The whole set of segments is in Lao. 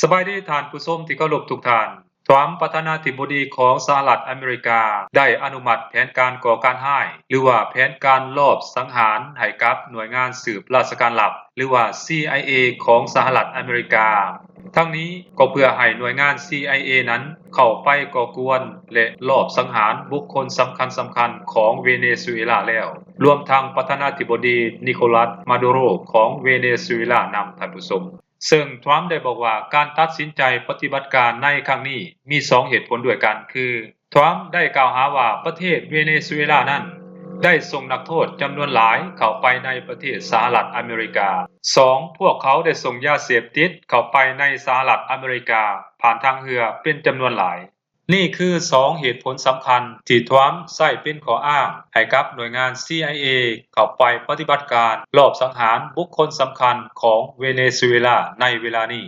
ສະບາຍດີທ່ານຜູ້ຊົມທີ່ເຄົາລົບທຸກທ່ານ. ທຣຳ ປະທານາທິບໍດີຂອງສະຫະລັດອາເມລິກາ ໄດ້ອະນຸມັດແຜນການກໍ່ການຮ້າຍ ຫຼືວ່າແຜນການລອບສັງຫານໃຫ້ກັບໜ່ວຍງານສືບລາຊະການລັບ ຫຼືວ່າ ຊີໄອເອ ຂອງສະຫະລັດອາເມລິກາ. ທັງນີ້ກໍເພື່ອໃຫ້ໜ່ວຍງານ ຊີໄອເອ ນັ້ນເຂົ້າໄປກໍ່ກວນ ແລະ ລອບສັງຫານບຸກຄົນສຳຄັນໆຂອງເວເນຊູເອລາແລ້ວ, ລວມທັງປະທານາທິບໍດີ ນິໂຄລັດ ມາດູໂຣ ຂອງເວເນຊູເອລານຳ, ທ່ານຜູ້ຊົມ. ເຊິ່ງທຣຳໄດ້ບອກວ່າການຕັດສິນໃຈປະຕິບັດການໃນຄັ້ງນີ້ມີສອງເຫດຜົນດ້ວຍກັນ ຄື ທຣຳໄດ້ກ່າວຫາວ່າປະເທດເວເນຊູເອລານັ້ນໄດ້ສົ່ງນັກໂທດຈຳນວນຫຼາຍເຂົ້າໄປໃນປະເທດສະຫະລັດອາເມລິກາ. ສອງ ພວກເຂົາໄດ້ສົ່ງຢາເສບຕິດເຂົ້າໄປໃນສະຫະລັດອາເມລິກາຜ່ານທາງເຮືອເປັນຈຳນວນຫຼາຍ. ນີ້ຄືສອງເຫດຜົນສຳຄັນທີ່ທຣຳໃຊ້ເປັນຂໍ້ອ້າງໃຫ້ກັບໜ່ວຍງານ ຊີໄອເອ ເຂົ້າໄປປະຕິບັດການລອບສັງຫານບຸກຄົນສຳຄັນຂອງເວເນຊູເອລາໃນເວລານີ້.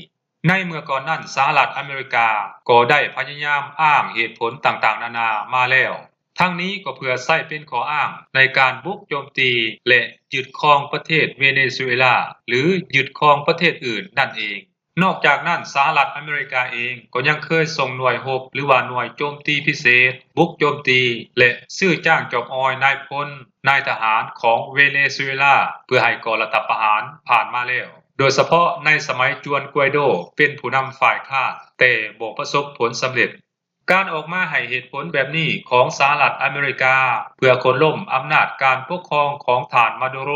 ໃນເມື່ອກ່ອນນັ້ນ ສະຫະລັດອາເມລິກາກໍໄດ້ພະຍາຍາມອ້າງເຫດຜົນຕ່າງໆນານາມາແລ້ວ, ທັງນີ້ກໍເພື່ອໃຊ້ເປັນຂໍ້ອ້າງໃນການບຸກໂຈມຕີ ແລະ ຍຶດຄອງປະເທດເວເນຊູເອລາ ຫຼື ຍຶດຄອງປະເທດອື່ນນັ້ນເອງ. ນອກຈາກນັ້ນ ສະຫະລັດອາເມລິກາເອງກໍຍັງເຄີຍສົ່ງໜ່ວຍຮົບ ຫຼືວ່າໜ່ວຍໂຈມຕີພິເສດ ບຸກໂຈມຕີ ແລະ ຊື້ຈ້າງຈອບອອຍນາຍພົນ, ນາຍທະຫານຂອງເວເນຊູເອລາ ເພື່ອໃຫ້ກໍ່ລັດຖະປະຫານຜ່ານມາແລ້ວ, ໂດຍສະເພາະໃນສະໄໝຈວນ ກວາໂດ ເປັນຜູ້ນຳຝ່າຍຄ້ານ, ແຕ່ບໍ່ປະສົບຜົນສຳເລັດ. ການອອກມາໃຫ້ເຫດຜົນແບບນີ້ຂອງສະຫະລັດອາເມລິກາ ເພື່ອໂຄ່ນລົ້ມອຳນາດການປົກຄອງຂອງທ່ານ ມາດູໂຣ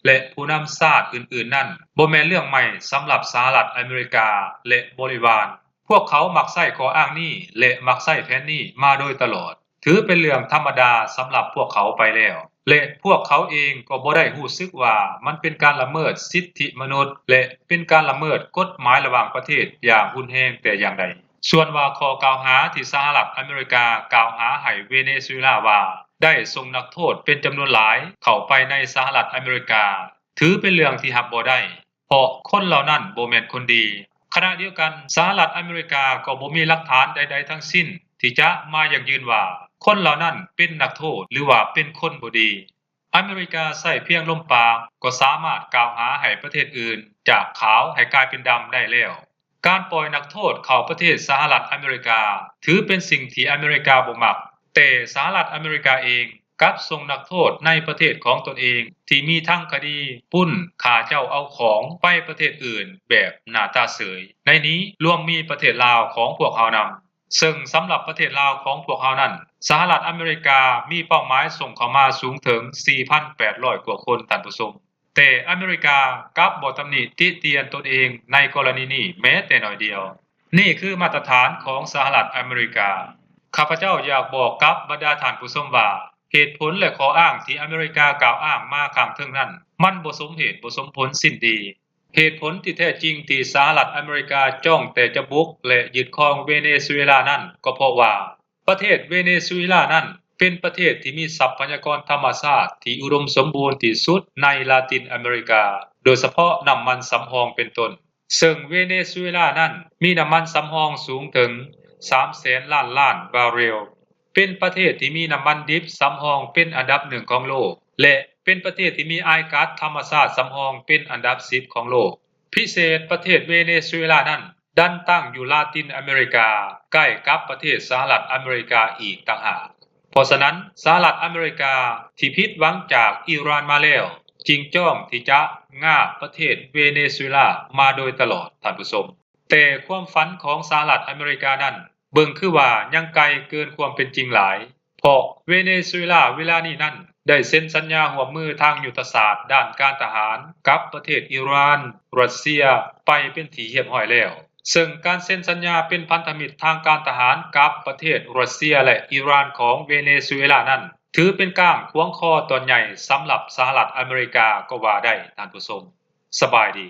ແລະ ຜູ້ນຳຊາດອື່ນໆນັ້ນ ບໍ່ແມ່ນເລື່ອງໃໝ່ສຳລັບສະຫະລັດອາເມລິກາ ແລະ ບໍລິວານ. ພວກເຂົາມັກໃຊ້ຂໍ້ອ້າງນີ້ ແລະ ມັກໃຊ້ແຜນນີ້ມາໂດຍຕະຫຼອດ. ຖືເປັນເລື່ອງທຳມະດາສຳລັບພວກເຂົາໄປແລ້ວ ແລະ ພວກເຂົາເອງກໍບໍ່ໄດ້ຮູ້ສຶກວ່າມັນເປັນການລະເມີດສິດທິມະນຸດ ແລະ ເປັນການລະເມີດກົດໝາຍລະຫວ່າງປະເທດຢ່າງຮຸນແຮງແຕ່ຢ່າງໃດ. ສ່ວນວ່າຂໍ້ກ່າວຫາທີ່ສະຫະລັດອາເມລິກາກ່າວຫາໃຫ້ເວເນຊູເອລາວ່າ ໄດ້ສົ່ງນັກໂທດເປັນຈຳນວນຫຼາຍເຂົ້າໄປໃນສະຫະລັດອາເມລິກາ ຖືເປັນເລື່ອງທີ່ຮັບບໍ່ໄດ້ ເພາະຄົນເຫຼົ່ານັ້ນບໍ່ແມ່ນຄົນດີ. ຂະນະດຽວກັນ ສະຫະລັດອາເມລິກາກໍບໍ່ມີຫຼັກຖານໃດໆທັງສິ້ນທີ່ຈະມາຢັ້ງຢືນວ່າຄົນເຫຼົ່ານັ້ນເປັນນັກໂທດ ຫຼືວ່າເປັນຄົນບໍ່ດີ. ອາເມລິກາໃຊ້ພຽງລົມປາກກໍສາມາດກ່າວຫາໃຫ້ປະເທດອື່ນຈາກຂາວໃຫ້ກາຍເປັນດຳໄດ້ແລ້ວ. ການປ່ອຍນັກໂທດເຂົ້າປະເທດສະຫະລັດອາເມລິກາ ຖືເປັນສິ່ງທີ່ອາເມລິກາບໍ່ມັກ, ແຕ່ສະຫະລັດອາເມລິກາເອງກັບສົ່ງນັກໂທດໃນປະເທດຂອງຕົນເອງທີ່ມີທັງຄະດີປຸ້ນຂ້າເຈົ້າເອົາຂອງໄປປະເທດອື່ນແບບໜ້າຕາເສີຍ. ໃນນີ້ລວມມີປະເທດລາວຂອງພວກເຮົານຳ. ເຊິ່ງສຳລັບປະເທດລາວຂອງພວກເຮົານັ້ນ ສະຫະລັດອາເມລິກາມີເປົ້າໝາຍສົ່ງເຂົ້າມາສູງເຖິງສີ່ພັນແປດຮ້ອຍກວ່າຄົນ, ທ່ານຜູ້ຊົມ. ແຕ່ອາເມລິກາກັບບໍ່ຕຳໜິຕິຕຽນຕົນເອງໃນກໍລະນີນີ້ແມ້ແຕ່ໜ້ອຍດຽວ. ນີ້ຄືມາດຕະຖານຂອງສະຫະລັດອາເມລິກາ. ຂ້າພະເຈົ້າຢາກບອກກັບບັນດາທ່ານຜູ້ຊົມວ່າ ເຫດຜົນ ແລະ ຂໍ້ອ້າງທີ່ອາເມລິກາກ່າວອ້າງມາຂ້າງເທິງນັ້ນ ມັນບໍ່ສົມເຫດບໍ່ສົມຜົນສິ້ນດີ. ເຫດຜົນທີ່ແທ້ຈິງທີ່ສະຫະລັດອາເມລິກາຈ້ອງແຕ່ຈະບຸກ ແລະ ຍຶດຄອງເວເນຊູເອລານັ້ນ ກໍເພາະວ່າ ປະເທດເວເນຊູເອລານັ້ນເປັນປະເທດທີ່ມີຊັບພະຍາກອນທຳມະຊາດທີ່ອຸດົມສົມບູນທີ່ສຸດໃນລາຕິນອາເມລິກາ, ໂດຍສະເພາະນ້ຳມັນສຳຮອງເປັນຕົ້ນ. ເຊິ່ງເວເນຊູເອລານັ້ນມີນ້ຳມັນສຳຮອງສູງເຖິງສາມແສນລ້ານລ້ານບາເຣວ, ເປັນປະເທດທີ່ມີນ້ຳມັນດິບສຳຮອງເປັນອັນດັບໜຶ່ງຂອງໂລກ ແລະ ເປັນປະເທດທີ່ມີອາຍກັດທຳມະຊາດສຳຮອງເປັນອັນດັບສິບຂອງໂລກ. ພິເສດ ປະເທດເວເນຊູເອລານັ້ນ ດັນຕັ້ງຢູ່ລາຕິນອາເມລິກາ ໃກ້ກັບປະເທດສະຫະລັດອາເມລິກາອີກຕ່າງຫາກ. ເພາະສະນັ້ນ ສະຫະລັດອາເມລິກາທີ່ຜິດຫວັງຈາກອີຣານມາແລ້ວ ຈຶ່ງຈ້ອງທີ່ຈະງາບປະເທດເວເນຊູເອລາມາໂດຍຕະຫຼອດ, ທ່ານຜູ້ຊົມ. ແຕ່ຄວາມຝັນຂອງສະຫະລັດອາເມລິການັ້ນ ເບິ່ງຄືວ່າຍັງໄກເກີນຄວາມເປັນຈິງຫຼາຍ, ເພາະເວເນຊູເອລາເວລານີ້ນັ້ນໄດ້ເຊັນສັນຍາຮ່ວມມືທາງຍຸດທະສາດ, ດ້ານການທະຫານ ກັບປະເທດອີຣານ, ຣັດເຊຍ ໄປເປັນທີ່ຮຽບຮ້ອຍແລ້ວ. ເຊິ່ງການເຊັນສັນຍາເປັນພັນທະມິດທາງການທະຫານກັບປະເທດຣັດເຊຍ ແລະ ອີຣານຂອງເວເນຊູເອລານັ້ນ ຖືເປັນກ້າງຂວາງຄໍຕອນໃຫຍ່ສຳລັບສະຫະລັດອາເມລິກາກໍວ່າໄດ້, ທ່ານຜູ້ຊົມ. ສະບາຍດີ.